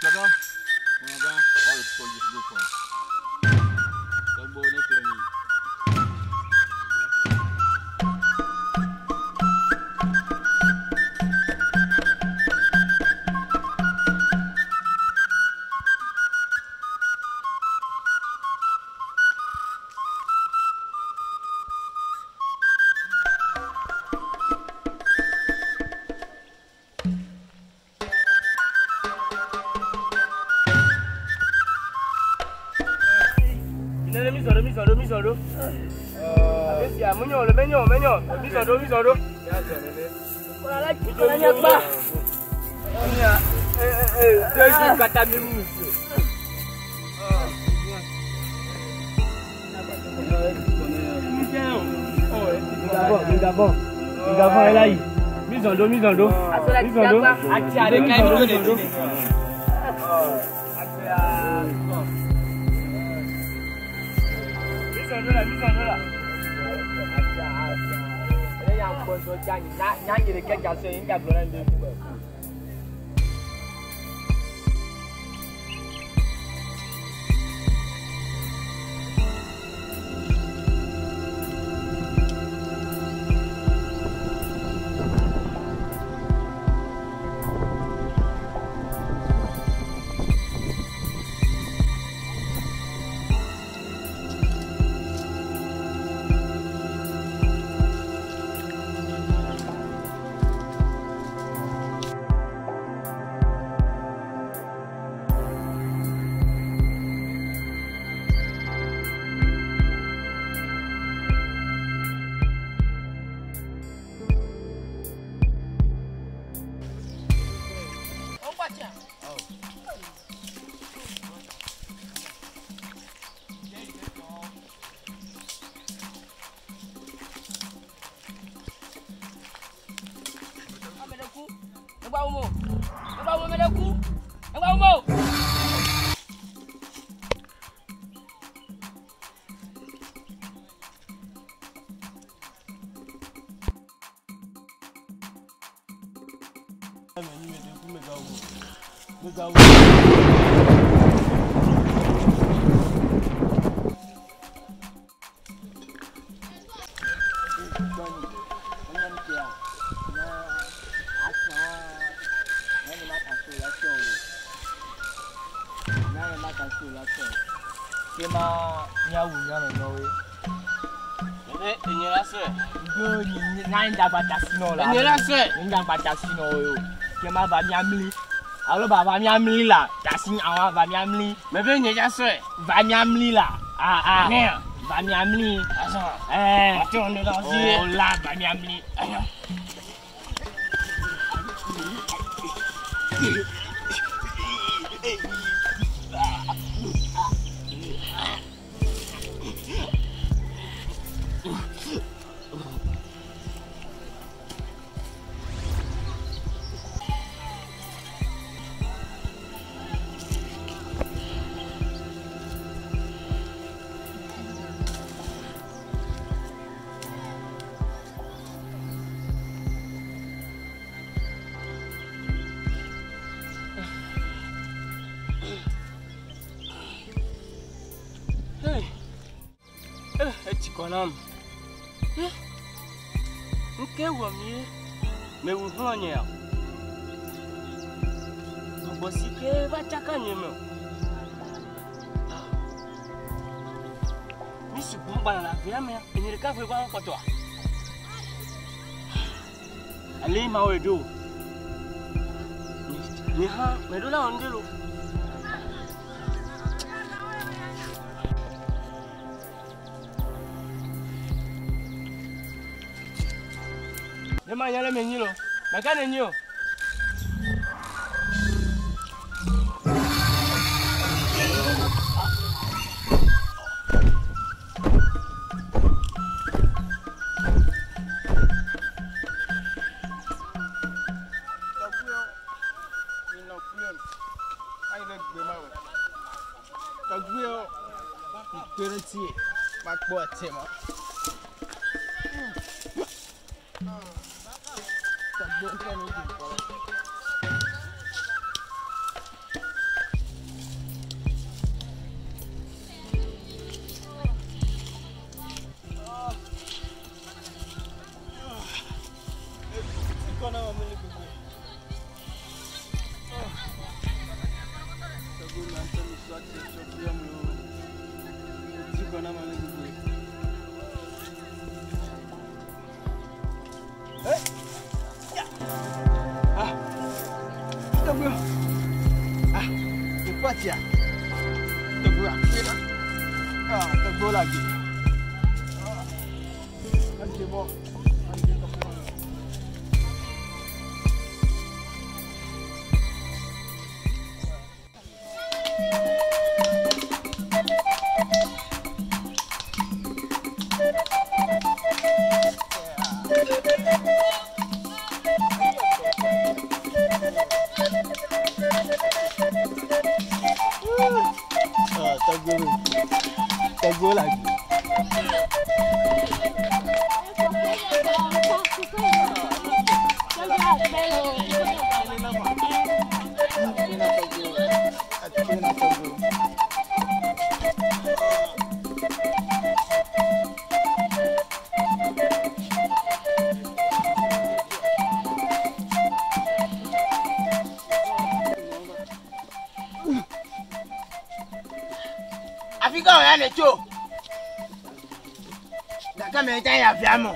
Fiagã. Nunɔgã. Wòle tɔ yi ɖo kɔ. Tɔgbo ne kplɔ mi. Nene mi zɔ ɖo, mi zɔ ɖo, mi zɔ ɖo. Abe fia, menyo le, menyo, menyo. Mi zɔ ɖo, mi zɔ ɖo. Mi dzo, mi dzo, mi dzo. Deux jours kata mi mu. D'abord, d'abord, elle aille. Mi zɔ ɖo, mi zɔ ɖo. Mi zɔ ɖo. Ati aɖe kae mi do le dzi ne. Mi zɔ ɖo la, mi zɔ ɖo la. Alo baba miamli la, tasi awa va miamli. Mebe nye ja sɔe. Va miamli la. Ah ah. Nea. Va miamli. Azɔ. Eh. Ate wɔn do la si. Oh la va miamli. Ayo. Etsi kɔ nam. Nke wɔ mi ye? Mewu hlɔ nyea? Gbɔgbɔ si ke va tsaka nye me o. Mi si gbɔ gbana le avea mea, enye ɖeka vɔe va kpɔtɔa. Ale ma wɔe ɖo. Nye hã meɖo la wɔ nu ɖe lo. Ne ma nya le menyi lo. Meka ne nyi o. Tɔgbuiwo, kpe ɖe ŋuti makpɔ ati ma. Tɔgbuiwo ŋutɔ nu ɖu kpɔ. Afi ka wòya ne tso? Gake me ta ya via me.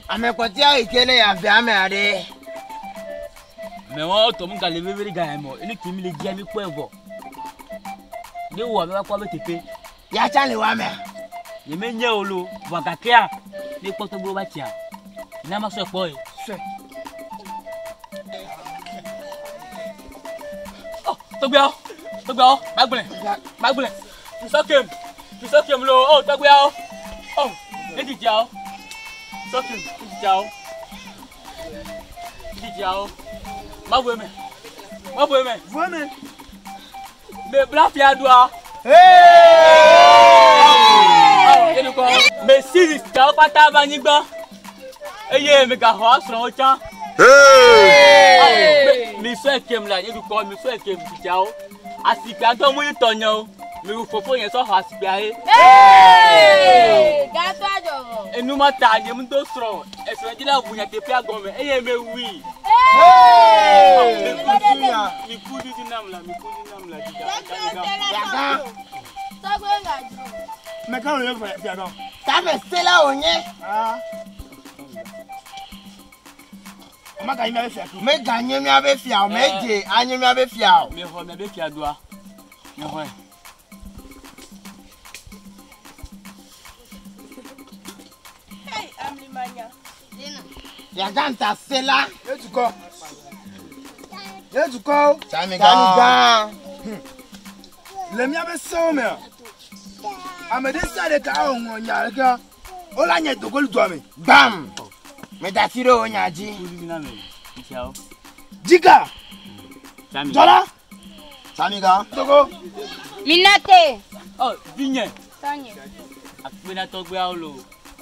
Ame kpɔtɛa yi ke ne ya via me aɖe. Mɛ wɔn tɔ mu gale vevie ga yɛ mɔ enu ke mi le dzia mi kpɔe vɔ. Ne wɔ abe akɔ abe teƒe. Ya tsa le wa mea. Nye me nye o lo vɔ gakea ne kpɔ tɔgbuiwo va tsia. Ne ma sɔe kpɔ ye. Sɔe. Oh, tɔgbuiawo, tɔgbuiawo, magblẽ, magblẽ. Tusɔ kem, tusɔ kem lo, oh tɔgbuiawo. Oh, ne dzidziawo. Tusɔ kem, ne dzidziawo. Ne dzidziawo. Mavu eme. Mavu eme. Vu eme. Me bla fia ɖua. Me si sikawo kpata va anyigba eye megaxɔ asrɔ̃wo tsã. Mi sɔe kem le nye dukɔ, mi sɔe kem dzidziawo. Asikpea ŋutɔ mu nye tɔnye o. Mi wu fofo nye sɔ xɔ asikpea ye. Gatɔ adzɔvɔ. Enu ma ta nye mu do srɔ̃. Esrɔ̃ dzi la ʋu nyateƒea gɔme eye me wui. Mi ku didi nam la, mi ku didi nam la dzidza. Tɔgbe ŋgadzro. Mɛ ka wòle fia gã? Tame se la wònye. Maganye míaƒe fia o. Meganye míaƒe fia o. Medze anye míaƒe fia o. Mexɔ míaƒe fia ɖua. Mexɔe. Hey, Amlimanya. Fiagã ta se la. Ye dukɔ. Ye dukɔwo. Sami gã. Le míaƒe sewo mea, ame ɖe sia ɖe ka awɔ ŋlɔ nya ɖeka, wola nye dogoli dua me. Gbam. Meda asi ɖe wò nya dzi. Ku didi nam le dzidziawo. Dzika. Sami. Dzɔla. Sami gã. Togo. Minate. Oh, vinye. Tɔnye. Akpe na tɔgbuiawo lo.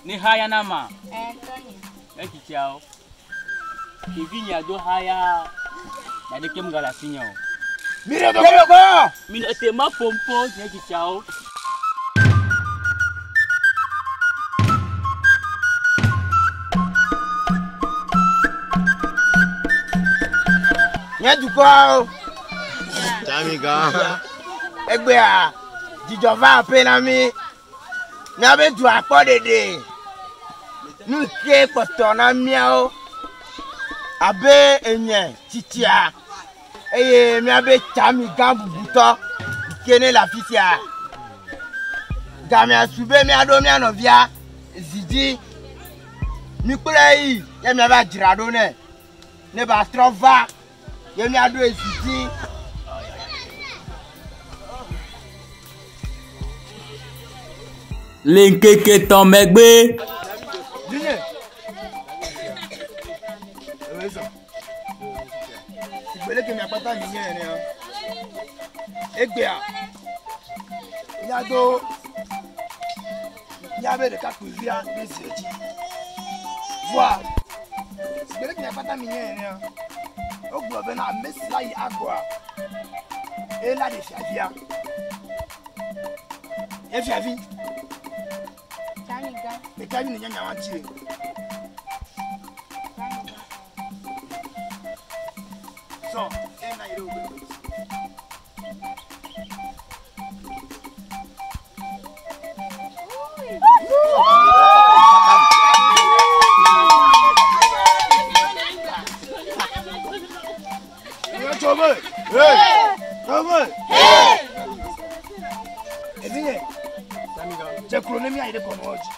Ne ha ya na ma. Ɛ tɔnye. Ne dzidziawo. Ɖevi nya do haya. Naneke megale asinye o. Mi ɖe ɖokɔ. Mi nɔ te ma ƒom ƒo nye tsitsiawo. Nye dukɔwo. Tsamiga. Egbea dzidzɔ va aƒe na mi. Míabe du akpɔ ɖeɖe. Nu ke kpɔtɔ na míawo abe enye tsitsia eye míabe tsami gã bubutɔ ke ne le afi sia. Gamea su be míaɖo mía nɔvia zi dzi. Mi kplɔe yi ye míava dzra ɖo nɛ. Ne ba trɔ va ye míaɖoe zi dzi. Le ŋkeke tɔ̃ megbe. Vinye. Ewe zɔ. Sigbe leke miakpata mi nye enea. Egbea. Míado míabe ɖekakpuivia ɖe zi dzi. Voa. Sigbe leke miakpata mi nye enea. Wogblɔ bena ame si la yi agɔa. Ela ɖe fiavia. Ye fiavi. Ɖeka mi ne nye nyawa ŋuti. Zɔ, ena yi ɖe wo gbɔ. Tsobe! Hey! Tsobe! Hey! Evinye, dze klo ne míayi ɖe kɔnua dzi.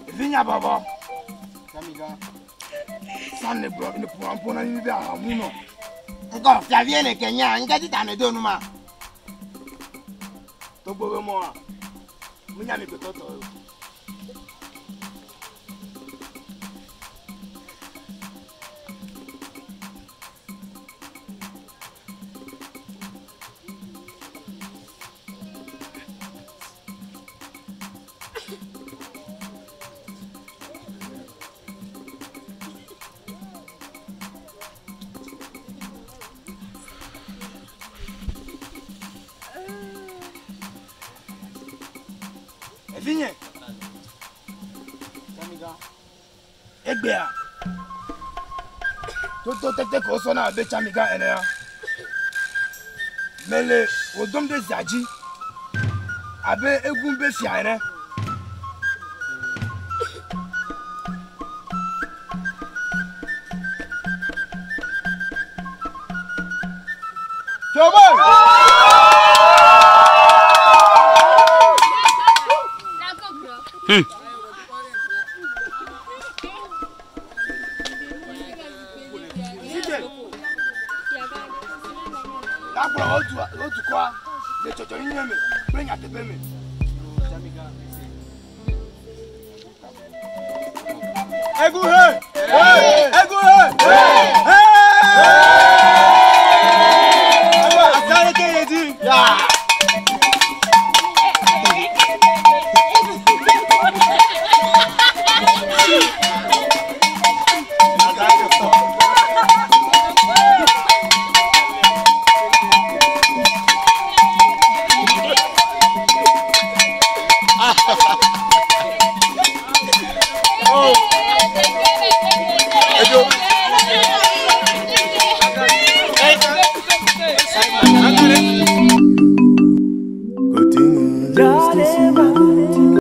Evinya bɔbɔ. San ne gblɔ ne ƒo ƒo na mi be ahamu nɔ. Ŋkɔ fiavie ne ke nya ŋke ti ta ne do nu ma. Togbɔ be mɔa, menya mi gbetɔ tɔ o. Evinye. Egbea. Toto tete ko sɔna abe tsamiga enea. Mele wò dom ɖe zia dzi abe egum be fia ene. Tsobe! Sike. Nakplɔ wo du wo dukɔa le dzɔdzɔnyenye me kple nyateƒe me. Egu he! Egu he! He! Ayiwa, asa ɖe ke ye dzi. Ya.